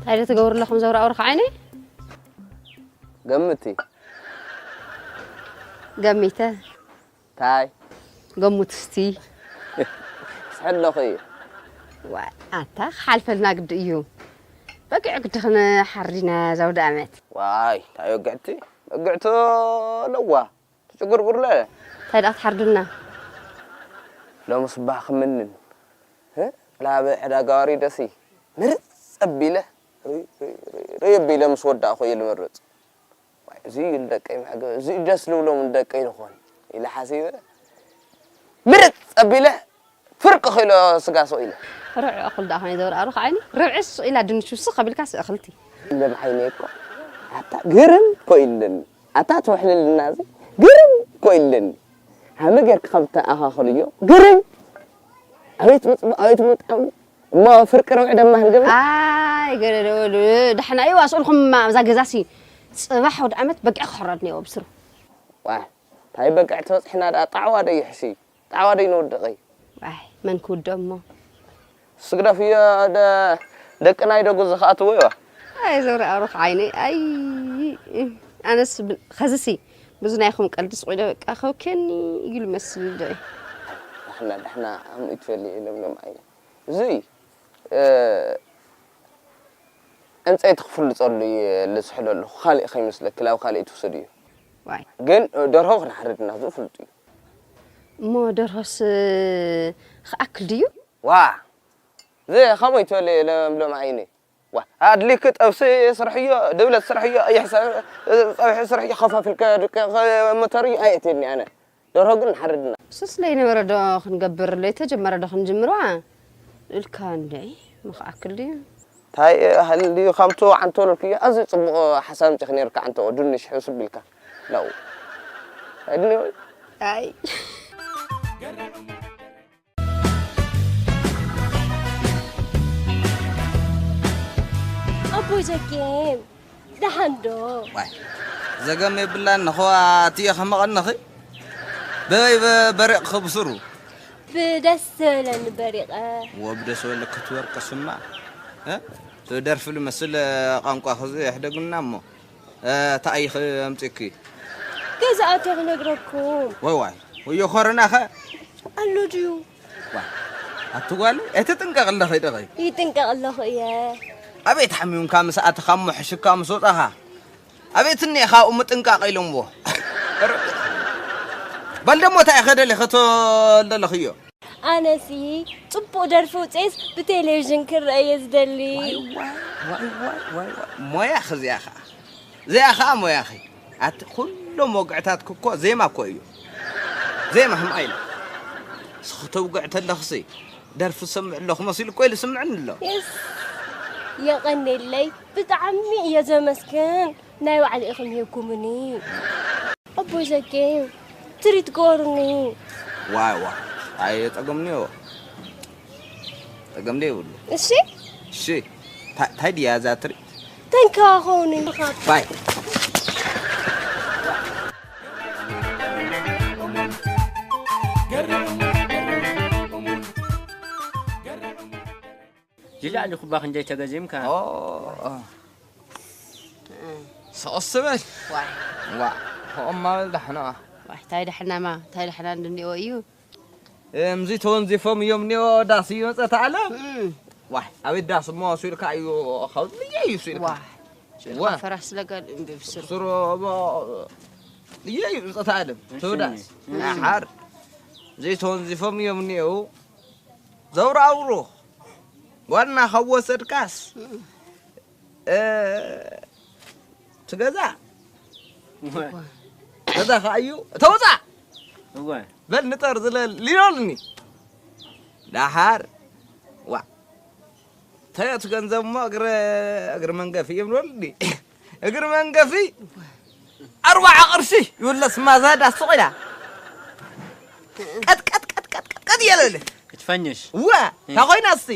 እንታይ ዶ ትገብሩ ኣለኹም ዘውራውርኽ ዓይነይ? ገምቲ። ገሚተ። ታይ? ገሙት እስቲ። ስሕለኹ እዩ። ዋ፣ ኣታ ክሓልፈልና ግዲ እዩ። በጊዕ ግዲ ክንሓርድ ኢና ዘውደ ኣመት። ዋይ፣ ታይ ወግዕቲ? ወግዕቶ ለዋ። ትጭጉርጉርለ። እንታይ ደኣ ትሓርዱና? ሎምስ ባህ ክምንን። እ? ላበ ዕዳጋ ወሪደሲ። ምርጽ ኣቢለ። ርይ፣ ርይ፣ ርይ፣ ርይ ኣቢለ ምስ ወዳእኹ እየ ልመርጽ። ዋይ፣ እዚ እዩ ንደቀይ መዕገቢ፣ እዚ እዩ ደስ ልብሎም ንደቀይ ዝኾን ኢለ ሓሲበ። ምርጽ ኣቢለ ፍርቂ ኪሎ ስጋ ስቕ ኢለ። ርዑ እኹል ደኣ ኾነ ዘውርኣሩ ከዓኒ ርብዒ ስቕ ኢላ ድንቹ ስቕ ከብልካ ስእኽልቲ። እንደም ዓይነ እኮ ኣታ ግርም እኮ ኢልኒ። ኣታ ትውሕልልና እዚ ግርም እኮ ኢልኒ። ሃመ ጌርካ ከም ተኣኻኽልዮ ግርም። ኣቤት ምጽ-፣ ኣቤት ምጥዓሙ። እሞ ፍርቂ ረብዒ ደማ ክንገብር? ኣይ ገለ ደወሉ። ደሕና እዩ ኣስኡልኩም እዛ ገዛሲ። ጽባሕ ወደ ኣመት በጊዕ ክሕረድ ነይዎ ብስሩ። ዋይ፣ እንታይ በግዕ ተበጽሕና ደኣ ጣዕዋ ዶ ይሕሺ? ጣዕዋ ዶ ይንውድቐይ? ዋይ፣ መን ክውድኦ እሞ? ስግደፍዮ ደ-፣ ደቅና ይደጉ ዝኸኣትዎ ይዋ። ኣይ ዘውሪ ኣሩኽ ዓይነይ፣ ኣይ፣ ኣነስ ብ-፣ ኸዝሲ ብዙ ናይኹም ቀልዲ ስቕ ኢለ በቃ ከውኬኒ ኢሉ መስል ዶ። ዳሕና፣ ዳሕና ኣምኡ ይትፈልዩ ኢሎም ሎም ዓይነ። እዙይ፣ እ፣ ዕንፀይቲ ክፍልፀሉ እየ ልስሕሎ ኣለኹ። ካሊእ ከይመስለኪ፣ ላብ ካሊእ ትውሰድዮ። ዋይ። ግን ደርሆ ክንሓርድ ኢና፣ ዝፍሉጥ እዩ። እሞ ደርሆስ ክኣክል ድዩ? ዋ፣ እዚ ከምኡ ይትበለ ለምለም ዓይነይ። ዋ፣ ኣድሊክ ጠብሲ ስርሕዮ፣ ድብለት ስርሕዮ፣ ቀይሕ ጸ-፣ ጸብሒ ስርሕዮ፣ ከፋፍልከ ድቀ-፣ መተርዮ ኣየእትየኒ ኣነ። ደርሆ ግን ሓርድና። እሱስ ለይነበረ ዶ ክንገብር፣ ለይተጀመረ ዶ ክንጅምርዋ? ኢልካ እንደ ምኽኣክል ድዩ? እንታይ ሃልዩ ካብቲ ዓንቶ ልክዮ ኣዝዩ ጽቡቕ ሓሳብ ኣምጺእክ ነርካ ዓንቶ ድንሽ ሕስብ ኢልካ። ናው። ኣድኒ ወይ? ኣይ። ኣቦይ ዘጌም ደሓን ዶ? ዋይ ዘገም የብላን ነኸዋ ኣትዮ ከመቐነኺ በበይ በ- በሪቕኺ ብስሩ ብደስ ዝበለኒ በሪቐ። ወብደስ በለ ክትበርቂ ስማ እ? ደርፊ ልመስል ቋንቋ ክዚ ይሕደጉና እሞ ተኣይኺ ኣምፂኪ ገዛ ኣትዮ ክነግረኩም። ዋይ ዋይ ወዮ ኮረና ኸ ኣሎ ድዩ? ኣቲ ጓል ኣይትጥንቀቕ ኣለኺ ደኺ ይጥንቀቕ ኣለኹ እየ ኣቤት ሓሚምካ ምስ ኣተኻ እሞ ሕሽካ ምስ ወፃኻ ኣቤት እኒኤኻ እኡ ምጥንቃቕ ኢሎምዎ በል ደሞ እንታይ ኢኸ ደሊኸቶ ኣለለኽዮ ኣነሲ ፅቡቕ ደርፊ ውፅኤስ ብቴሌቪዥን ክረአ እየ ዝደሊ ሞያ ኸዚኣ ኸዓ እዚኣ ኸዓ ሞያኺ ኣቲ ኩሎም ወግዕታትኪ እኮ ዜማ እኮ እዩ ዜማ ህምኣ ኢለ እስኺ ተውግዕ ተለኽሲ ደርፊ ዝሰምዕ ኣለኹ መሲሉ እኮ ኢሉ ስምዕኒ ኣሎ የስ የቐኔለይ ብጣዕሚ እየ ዘመስግን ናይ ባዕሊ ኢኹም ሂብኩምኒ ኣቦይ ዘጌ ትሪት ገበሩኒ ዋይ ዋይ ኣየ ጸገም እኒኦ ጸገም ዶ የብሉ እሺ እሺ ታይ ድያ እዛ ትሪት ተንከባኸቡኒ ብኻብ ባይ ይላል ኩባ ክንደይ ተገዚምካ ስቕስ በል ዋ ሆማ በል ዳሕና እንታይ ዳሕናማ እንታይ ዳሕና እንድንኦ እዩ እምዚ ተወንዚፎም እዮም እኒኦ ዳስ እዩ መፀት ኣለም ዋይ ኣቤት ዳስ እሞ ስኢልካ እዩ ካብ ልየ እዩ ስኢልካ ፈራስ ለጋል እምቢ ብስሩ ስሩ ልየ እዩ መፀት ኣለም ተወዳስ ሓር ዘይተወንዚፎም እዮም እኒኦ ዘውራውሩ ዋና ካብ ወሰድካስ ትገዛ ገዛ ከኣዩ ተውፃእ በል ንጠር ዝለል ሊሎልኒ ዳሓር ዋ ተየት ገንዘብ ሞ እግረ እግሪ መንገፊ ይብሎልኒ እግሪ መንገፊ ኣርባዓ ቅርሺ ይብለስ ማዛዳ ሱቕ ኢላ ቀጥቀጥቀጥቀጥቀጥቀጥ እየለለ ክትፈንሽ እወ እንታ ኮይና እስቲ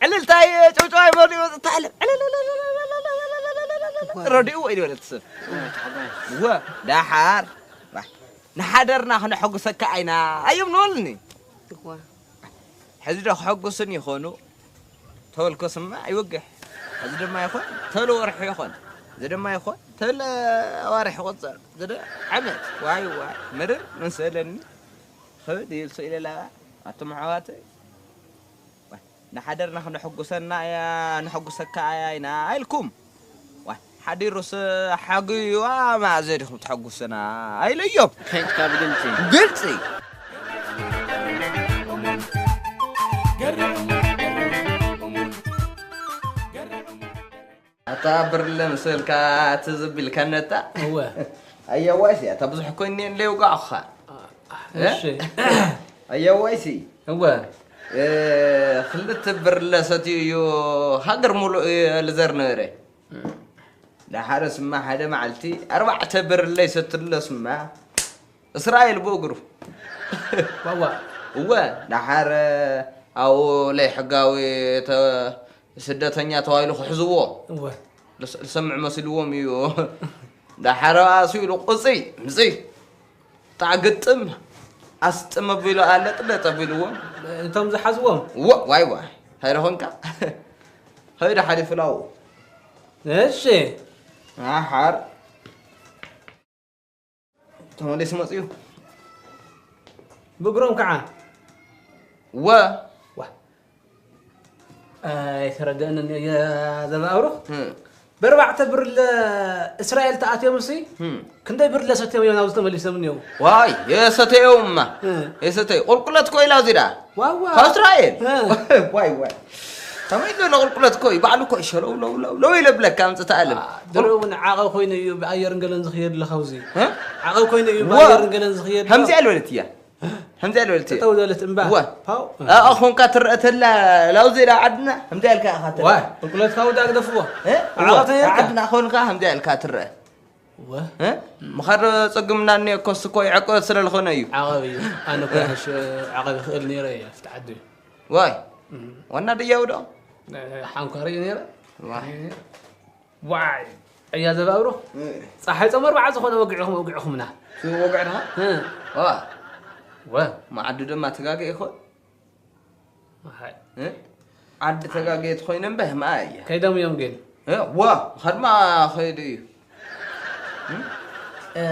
ዕልልታይ ጭውጭዋይ መሊኡ ዝተዓለም ረዲኡ ወይ ዝበለት ሰብ እወ ዳሓር ንሓደርና ክነሐጉሰካ ኣይና ኣዮም ንበልኒ ሕዚ ዶ ክሐጉስን ይኾኑ ተወልኮስማ ይወግሕ እዚ ድማ ይኾን ተለ ወርሒ ይኾን፣ እዚ ድማ ይኾን ተለ ኣዋርሒ ይቆጸር፣ እዚ ደ ዓመት። ዋይ ዋይ፣ ምርር መሰለኒ። ኸብድ ይብል ሰው ይለላ። ኣቱም ኣሕዋተይ፣ ዋይ፣ ንሓደርና ክነሐጉሰና እያ፣ ነሐጉሰካ እያ ኢና ኢልኩም። ዋይ፣ ሓዲሩስ ሓግዩዋ፣ መኣዘ ዲኹም ተሐጉስና? ኣይለዮም። ከይድካ ብግልጺ። ግልጺ። ኣታ ብርለ መሰልካ ትዝ ቢልካ ነታ። እወ። ኣየዋይሲ፣ ኣታ ብዙሕ ኮይኒ እንደ ይውጋዕኻ። እ? እሺ። ኣየዋይሲ። እወ። እ፣ ክልተ ብርለ ሰትዩ እዩ ሃገር ሙሉእ እዩ ልዘር ነበረ። ደሓረ ስማ ሓደ መዓልቲ ኣርባዕተ ብርለ ይሰትሎ ስማ እስራኤል ብእግሩ። ዋዋ። እወ፣ ደሓረ ኣብኡ ለይሕጋዊ ተ-፣ ስደተኛ ተባሂሉ ክሕዝዎ እወ። ልስ-፣ ልሰምዕ መሲልዎም እዩ። ደሓረ ኣሱ ኢሉ ቁፅይ፣ ምፅይ። ጣዕ ግጥም፣ ኣስጥም ኣቢሉ ኣለጥ ለጥ ኣቢልዎም። እቶም ዝሓዝዎም? ወ-፣ ዋይ ዋይ፣ ሃይረ ኾንካ? ኸይደ ሓሊፉ ላው። እሺ። ኣሓር። ተመሊሱ መፅዩ። ብእግሮም ከዓ? ወ። ዋ። ኣይተረድአንን እየ ዘባእሩ። ህም። በርባዕተ ብርለ እስራኤል ተኣትዮም ሲ? ህም። ክንደይ ብርለ ሰትዮም እዮም ናብዚ ተመሊሶም እኒው? ዋይ፣ የሰተዮምማ። ህም። የሰተዩ። ቁልቁለት እኮ ኢላ እዚዳ። ዋዋ። ካብ እስራኤል። እ። ዋይ፣ ዋይ። ከመይ ዝበለ ቁልቁለት እኮ እዩ። ባዕሉ እኮ እዩ ሸለው፣ ለው፣ ለው፣ ለው ኢለ ብለካ ኣምፅእ ተኣለም። አ፣ ድሮ እውን ዓቐብ ኮይኑ እዩ ብኣየር እንገለን ዝኽየድ ኣሎ ካብዚ። እ? ዓቐብ ኮይኑ እዩ ዋ። ብኣየር እንገለን ዝኽየድ ኣሎ። ከምዚኣ ዝበለት እያ። ከምዚኣ ዝበለት እያ። ጠጠው ዝበለት እምባ። ዋ። ፓው። እ፣ ኾንካ ትረአ ተላ ላውዚ ኢላ ዓድና፣ ከምዚኣ ኢልካ ኢኻ ትረአ። ዋ፣ ቁልቁለት ካብኡ ደኣ ግደፍዎ። እ? ዓቐብ ዋ። ተየርካ። ዓድና ኾንካ ከምዚኣ ኢልካ ትረአ። ወ? እ? ምኻድ ጸግምና እኒኦ፣ ኮስ እኮ ይዕቆ ስለ ዝኾነ እዩ። ዓቐብ እዩ። ኣነ እኮ ሕሽ ዓቐብ ይኽእል ነይረ እየ፣ ኣብቲ ዓዲ። ዋይ። እም። ዋና ድያው ዶ? እ፣ ሓንኳር እዩ ነይረ። ዋይ። ዋይ። እያ ዘባብሮ? እ። ጸሓይ ጸመር በዓል ዝኾነ ወግዕኹም፣ ወግዕኹምና። ሽው ወግዕና? እ። ዋ። ወ? መዓዱ ድማ ተጋገ ይኾን? ኣይ። እ? ዓዲ ተጋገየት ኮይነ እምበር ህምኣ እያ። ከይዶም እዮም ግን። እ? ዋ፣ ኸድማ ኸይዱ እዩ። እ? እ፣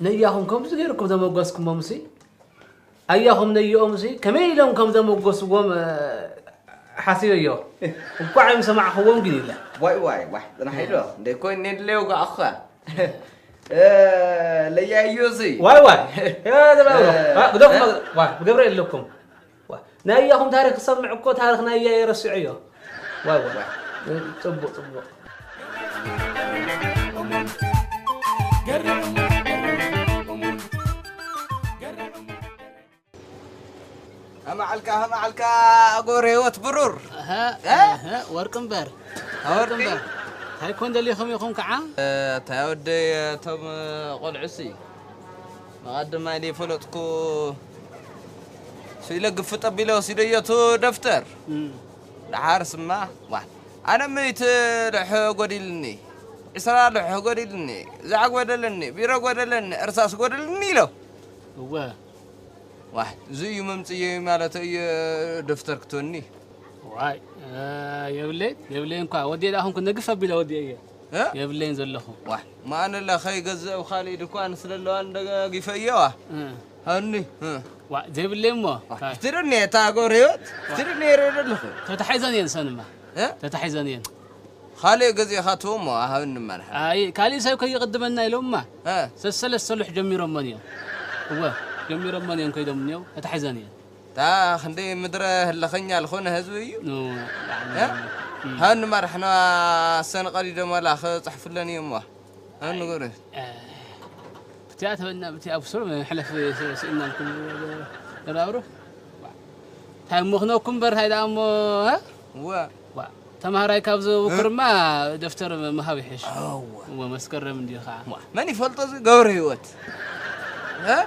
ነያኹም ከምዚ ገይርኩም ዘመጓስኩሞም ሲ? ኣያኹም ነይኦም ሲ? ከመይ ኢሎም ከም ዘመጎስዎም፣ እ፣ ሓሲበዮ። እኳ ኣይምሰማዕኽዎም ግን ኢለ። ዋይ፣ ዋይ፣ ዋይ፣ ጽናሕ ኢሎ። እንደ ኮይነ የድለዮ ጋኣኻ። እ፣ ለያዮ ሲ? ዋይ፣ ዋይ። እ፣ ዘባብሮ። እ፣ ዋ፣ ብደኹም፣ እ? ዋ፣ ብገብረ የለኩም። ዋ፣ ናይ ኣያኹም ታሪኽ ክሰምዕ እኮ ታሪኽ ናይ ኣያየ ረሲዐዮ። ዋይ፣ ዋይ። ጽቡቕ፣ ጽቡቕ። ኣማዓልካ፣ ኣማዓልካ፣ ኣጎር ህይወት ብሩር። ኣሀ፣ እ? ኣሀ፣ ወርቂ እምበር። ወርቂ? ወርቂ እምበር። እንታይ ኮን ደሊኹም ኢኹም ከዓ? እ፣ እንታይ ወደይ፣ እቶም ቆልዑሲ? መቐድማይ ዘይፈለጥኩ ስኢለ ግፍጥ ኣቢለ ወሲደዮ እቱ ደፍተር። እም። ደሓር ስማ፣ ዋ፣ ኣነ ምእቲ ልሕ ጎዲልኒ፣ ዕስራ ልሕ ጎዲልኒ፣ ዛዕ ጎደለኒ፣ ቢሮ ጎደለኒ፣ እርሳስ ጎደልኒ ኢሎ። እወ። ዋ፣ እዚ እዩ መምጽእዮ ማለት እዩ ደፍተር ክትወኒ። ዋይ፣ እ፣ የብለይን፣ የብለይን እኳ። ወዲኤ ደኣ ኹንኩ ነግፍ ኣቢለ ወዲኤ እየ። እ? የብለይን ዘለኹ። ዋይ፣ ማንላ ኸይገዝእ ኣብ ኻልእ ድኳን ስለ ኣለዋ እንደገጊፈ እየዋ። እ። ሃኒ፣ እ። ዋ፣ ዘይብለይ እሞ። ዋ፣ ካ- ክትርኢ እታ ጎር ህይወት፣ ክትርኢ ነይረ ዘለኹ። ተታሒዘን እየን ሰንማ። እ? ተታሒዘን እየን። ካልእ ገዚእኻ ትህቦ እሞ ሃብኒ እማ ንሓ። ኣይ፣ ካልእ ሰብ ከይቕድመና ኢሎምማ። እ። ሰሰለስተ ሉሕ ጀሚሮሞን እዮም። እወ፣ ጀሚሮሞን እዮም ከይዶም እኒኦ፣ ተታሒዘን እየን። እታ ክንደይ ምድረ ህለኸኛ ዝኾነ ህዝቢ እዩ። ኑ፣ እ? እም። ሃብኒ እማ ንሕና ሰን ቀዲዶም ዋላ ክፅሕፍለን እዮም እሞ። ሃብኒ ንገሩ። እ፣ ብቲኣ ተበና፣ ብቲኣ ብሱር መሕለፍ ስ-፣ ስኢናልኩም ዘራብሩ። እንታይ እሞ ክነኩም እምበር፣ እንታይ ደኣ እሞ፣ እ? እወ። ዋ፣ ተምሃራይ ካብ ዝውክርማ ደፍተር ምሃብ ይሕሽ። እወ። እወ፣ መስከረም እንዲኻ። ዋ፣ መን ይፈልጦ እዚ ገብረ ህይወት? እ?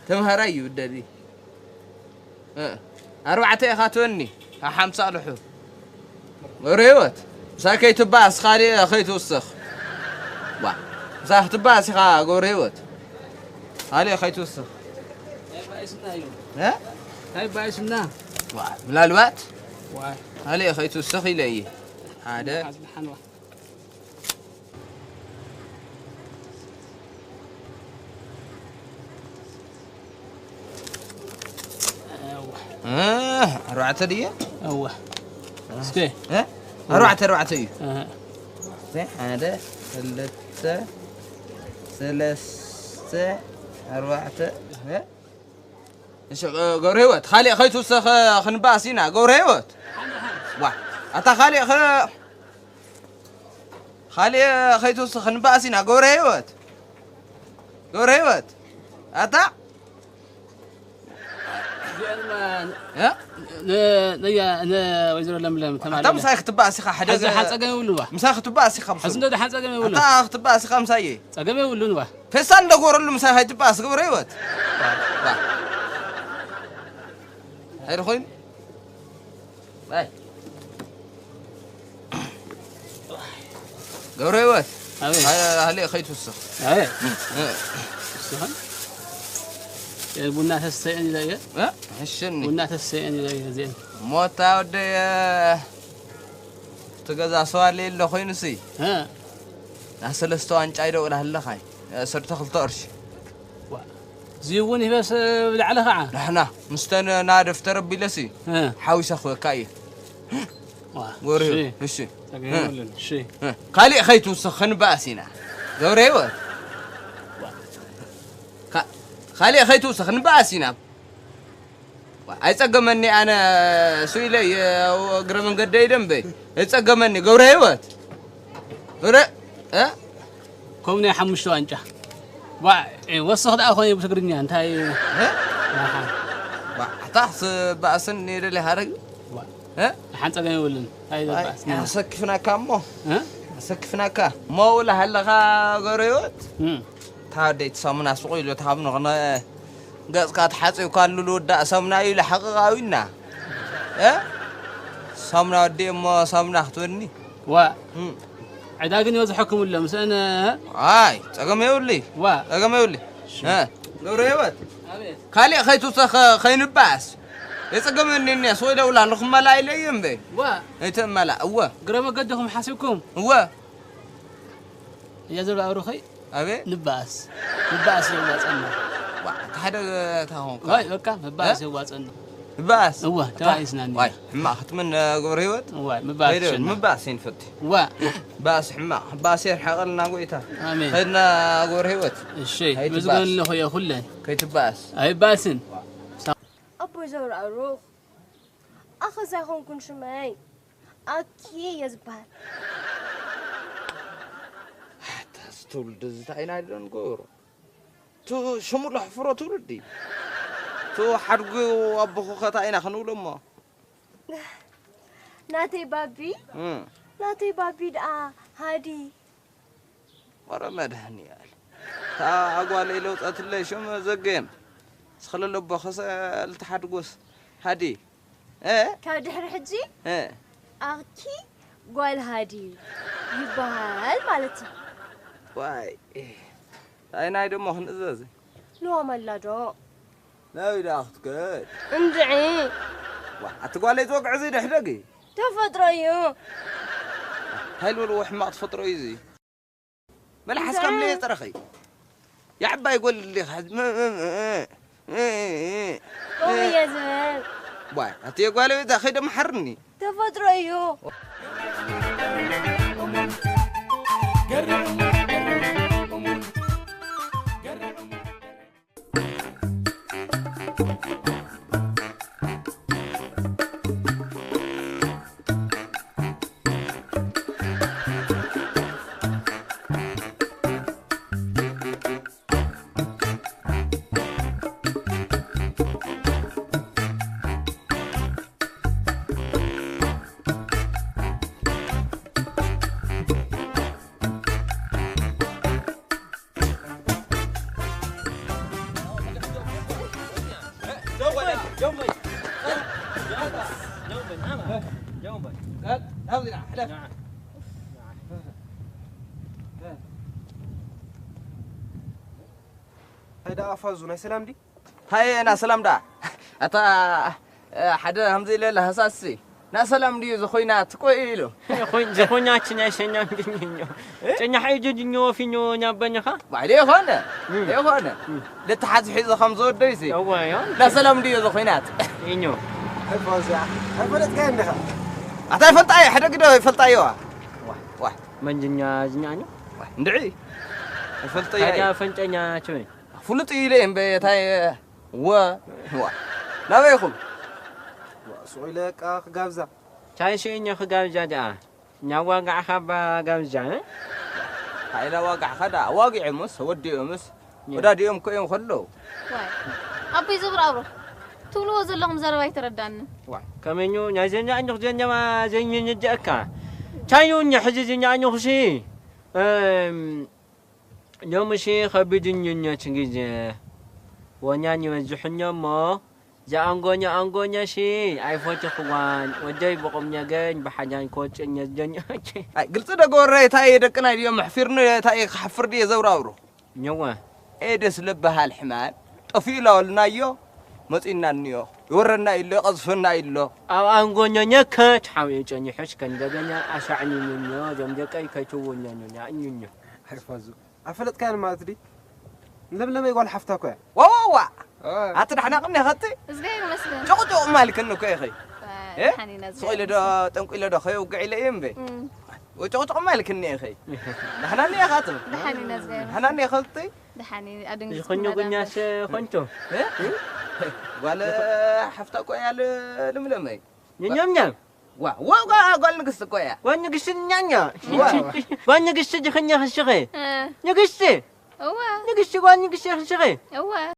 ተምሃራይ እዩ ብደሊ። እ፣ ኣርባዕተ ኢኻ ትወኒ፣ ሓምሳ ልሑ። ገብረ ህይወት፣ ምሳይ ከይትባእስ ካልእ ከይትውስኽ። ዋ፣ ምሳይ ክትባእስ ኢኻ ገብረ ህይወት። ካልእ ከይትውስኽ። ናይ ባእስና እዩ። እ? ናይ ባእስና። ዋ፣ ምናልባት ዋይ። ካልእ ከይትውስኽ ኢለ እየ። ሓደ። ሓዝ ሓንዋ። እወ። እ፣ ኣርባዕተ ድየ? እወ። እስከ። እ? ኣርባዕተ፣ ኣርባዕተ እዩ። እህ። እስከ፣ ሓደ፣ ክልተ፣ ሰለስተ፣ ኣርባዕተ። እ? እሺ፣ ገብረ ህይወት፣ ካሊእ ከይትውሰኸ ክንበኣስ ኢና። ገብረ ህይወት። ዋ፣ ኣታ ካሊእ ኸ-፣ ካሊእ ከይትውስኽ ክንበኣስ ኢና። ገብረ ህይወት፣ ገብረ ህይወት፣ ኣታ እዚኦም፣ እ? ን-፣ ነያ-፣ ንወይዘሮ ለምለም ኣታ ተማልእና። ምሳይ ክትበኣስ ኢኻ፣ ሓደ ኣዚ ገ-፣ ሓን ጸገም የብሉን ዋ። ምሳይ ክትበኣስ ኢኻ፣ ምስ-፣ ሕዚ እንዶ ደሓን ጸገም የብሉን። ኣታ ክትበኣስ ኢኻ ምሳየ። ጸገም የብሉን ዋ። ፌስታል እንደጎረሉ ምሳይ ከይትበኣስ፣ ገብረ ህይወት። ዋ። እንታይ ደኾይኑ? ኣይ። ገብረ ህይወት። ኣቤት። ሃ-፣ ሃሌ ከይትውስኽ። ኣቤት። እ። እስኻን? ቡና ተስተየን ኢለ እየ። እ? ሕሽኒ። ቡና ተስተየን ኢለ እየ እዚአን። ሞታ ወደየ፣ እቲ ገዛ ሰዋሌ የለ ኮይኑሲ። እ። ና ሰለስተ ዋንጫ ይደውል ኣለኻይ። እ፣ ሰርተ ክልተ ቅርሺ። ዋ። እዚ እውን ይበስ ብላዕሊ ኸዓ። ንሕና ምስተን ና ደፍተር ኣቢለሲ። እ። ሓዊሰ ክወካ እየ። ዋ፣ ጎሪ፣ እሺ። እሺ። ጸገም እ። የብሉን፣ እሺ። እ። ካሊእ ከይትውስኽ ክንበኣስ ኢና። ገብረ ህይወት። ዋ። ካ-፣ ካሊእ ከይትውስኽ ክንበኣስ ኢና። ዋ፣ ኣይጸገመኒ ኣነ ሱኢለይ፣ እ፣ እግረ መንገደይ ደንበ። ኣይጸገመኒ ገብረ ህይወት። ገብረ፣ እ? ከም ናይ ሓሙሽተ ዋንጫ። ዋ፣ እ፣ ወስኽ ደኣ ኾነ ብትግርኛ፣ እንታይ? እ? ኣሓ። ዋ፣ ኣታ ክስ-፣ በኣስን የደሊ ሃረግ? ዋ። እ? ሓን ጸገም የብሉን። እንታይ ኣይ፣ ዘበኣስ? ኣሰክፍናካ እሞ። እ? ኣሰክፍናካ። እሞ ውላ ሃለኻ ገብረ ህይወት? እም። እታ ደይቲ ሳሙና ስቕ ኢሉ እታ ካብ ንኽነ-፣ ገጽካ ተሓጺብካሉ ዝውዳእ ሳሙና እዩ፣ ሓቕቓዊና። እ? ሳሙና ወዲኤ እሞ ሳሙና ክትወኒ? ዋ። እም። ዕዳ ግን ይበዝሐኩም ኣሎ፣ ምስአን፣ እ? ኣይ፣ ጸገም የብሉይ። ዋ። ጸገም የብሉይ። እ? ገብረ ህይወት። ኣቤት። ካሊእ ከይትውሰኸ ከይንባኣስ። የጸገመኒ እኒያ፣ ስቕ ኢለ እውላ ኣለኹ፣ እመላ ኢለ እየ እምበይ። ዋ። ኣይትእመላ፣ እወ። እግረ መገድኹም ሓሲብኩም? እወ። እያ ዘሎ ኣብሩኸይ? ኣቤት። ንባኣስ። ንባኣስ የዋጸና። ዋ፣ እቲ ሓደ እታ ኾንካ። ዋይ፣ በቃ፣ ምባኣስ እ? የዋጸና። ምባኣስ? እወ፣ እታ ተባኢስና እኒና። ዋይ፣ ሕማቕ ክትምን፣ እ፣ ገብረ ህይወት? ዋይ፣ ምባኣስ ከይደ-፣ ይሸና። ምባኣስ ይንፈት። ዋ። ባእስ ሕማቕ፣ ባእስ የርሓቐልና ጎይታ። ኣሜን። ከድና ገብረ ህይወት። እሺ፣ ከይትባእስ። መዝገን ኣለኹ እየ ኩለን። ከይትባእስ። ኣይባእስን። ኣቦይ ዘውር ኣሩኽ፣ ኣኸዛ ኣይኮንኩን ሽመይ። ኣኪ እየ ዝበሃል። ኣታ፣ እዚ ትውልዲ እዚ እንታይ ኢና ኢልና ንገብሮ? እቲ ሽሙ ለሕፍሮ ትውልዲ። እቲ ሓድጉ ኣቦኹ ከ እንታይ ኢና ክንብሎ እሞ? ናተይ ባቢ፣ እም። ናተይ ባቢ ደኣ ሃዲ። ወረ መድሃኒኣል። እታ ጓለይ ለውጠትለይ ሽም ዘገየም። ስኽለለቦ ከሰ ልትሓድጎስ ሃዲ። እ? ካብ ድሕሪ ሕጂ እ። ኣኪ ጓል ሃዲ ይበሃል ማለት እዩ። ዋይ። እንታይ ናይ ደሞ ክንእዘዝ? ሎመላ ዶ? ናበይ ደኣ ክትከድ? እንድዒ። ዋ፣ ኣቲ ጓለይ ትወግዒ እዚ ደሕደጊ። ተፈጥሮ እዩ። እንታይ ልበልዎ ሕማቕ ተፈጥሮ እዩ እዚ? መልሓስካ እንታይ? ምለየ ጥረኸይ። የዓባይ ጎል ዲኻ? ም-፣ ም-፣ ም-፣ ም-፣ ም-፣ ከምኡ እየ ዝብል። ዋይ፣ ኣቲ የጓለ ቤት ከይደ መሓርኒ። ተፈጥሮ እዩ። እንታይ ደኣ ኣፋዙ ናይ ሰላም ዲ? ሃየ፣ ና ሰላም ደኣ። ኣታ፣ እ፣ ሓደ ከምዚ ኢለ ለሃሳሲ። ናሰላም ድዩ ዝኾይናት ቆይ ኢሉ። ዝኾይናችን ኣይሰኛም ድኛኞ። ጨኛሕ እዩ ድኛኞ ፊኞ ኛበኛኻ? ባዕለ የኾነ። የኾነ። ልትሓዝ ሒዞ ከም ዝወደይሲ። እዋ ዮ። ናሰላም ድዩ ዝኾይናት? ኢኞ። ኣይፎዚያ። ኣይፈለጥካ እንዲኻ? ኣታ ይፈልጣ እየ፣ ሕደግ ዶ ይፈልጣ እየዋ። ዋ። መንጅኛ ዝኛኞ? እንድዒ። ይፈልጠ እየ። ታዲያ ፈንጨኛ ችበይ? ፍሉጥ እዩ ኢለ እምበ የታይ ወ ወ ናበይኹም? ሱቕ ኢለ ቃ ክጋብዛ። ታይ ስኢኛ ክጋብዛ ደኣ? እናዋጋዕኻ ባ ጋብዛ እ? ሃይላ ዋጋዕኻ ደኣ ኣዋጊዖምስ ወዲኦምስ ወዳዲኦም እኮ እዮም ከለዉ። ዋይ ኣቦይ ዘብራብሮ ትብልዎ ዘለኹም ዘረባ ኣይተረዳንን። ዋይ ከመኙ ናይ ዘኛ ኣኝኽ ዘኛማ ዘይንንደእካ ታዩ እኛ ሕዚ ዘኛ ኣኝኹሲ ሎምሲ ከቢድኒ ነቲ ግዜ። ወኛን ይበዝሑኒ እሞ፣ ዝኣንጎኘ ኣንጎኘሲ ኣይፈተኽዋን። ወደይ ብቑምነገር ብሓዳን ክወጽእ እየ ዝደንየኪ። ኣይ ግልጺ ዶ ግበሮ፣ እንታይ እየ ደቅና ድዮም ኣሕፊርኒ፣ እንታይ እየ ክሓፍር ድየ ዘውራውሩ። ነዋ። ኤደስ ልበሃል ሕማም ጠፊኡ ላበልናዮ መጺእና እኒኦ። ይወረና ኢሎ፣ ይቐዝፈና ኢሎ። ኣብ ኣንጎኘ ነከ ተሓሚኡ ጸኒሑስ ከእንደገና ኣሳዕኒኑኒ እዞም ደቀይ ከይትውነኑኒ ኣእንዩኒ። ኣይፋዙ ኣፈለጥካያን ማለት ድዩ? ለምለመይ ጓል ሓፍታ እኮ እያ። ዋዋዋ ኣቲ ዳሕና ቅኒ ኸቲ እዝጋይ ይመስገን። ጭቕጭቕ ማልክኒ እኮ ኢኺ። እ? ሓኒና ዝጋይ ሱቕ ኢለ ዶ ይመስገን። ጠንቁ ኢለ ዶ ከየውግዕ ኢለ እየ እምበይ። እም፣ ወይ ጭቕጭቕ ማልክኒ ኢኺ። ዳሕና እኒኣ ኻትም። ደሓን ኢና እዝጋይ ይመስገን። ዳሕና እኒኣ ኸቲ ደሓን እዩ፣ ኣደንጊጽ ዝኾኑ ኩናዳ ጉኛስ እምበር። ኮንቶ። እ? ጓል ሓፍታ እኮ እያ ል- ልምለመይ። ኛኛም ዋ ዋ ጓ ጓል ንግስቲ እኮ እያ። ጓል ንግስቲ ኛኛ። ዋ ጓል ንግስቲ ድኽኛ ክስኸ። እ፣ ንግስቲ እወ፣ ንግስቲ ጓል ንግስቲ ክስኸ። እወ።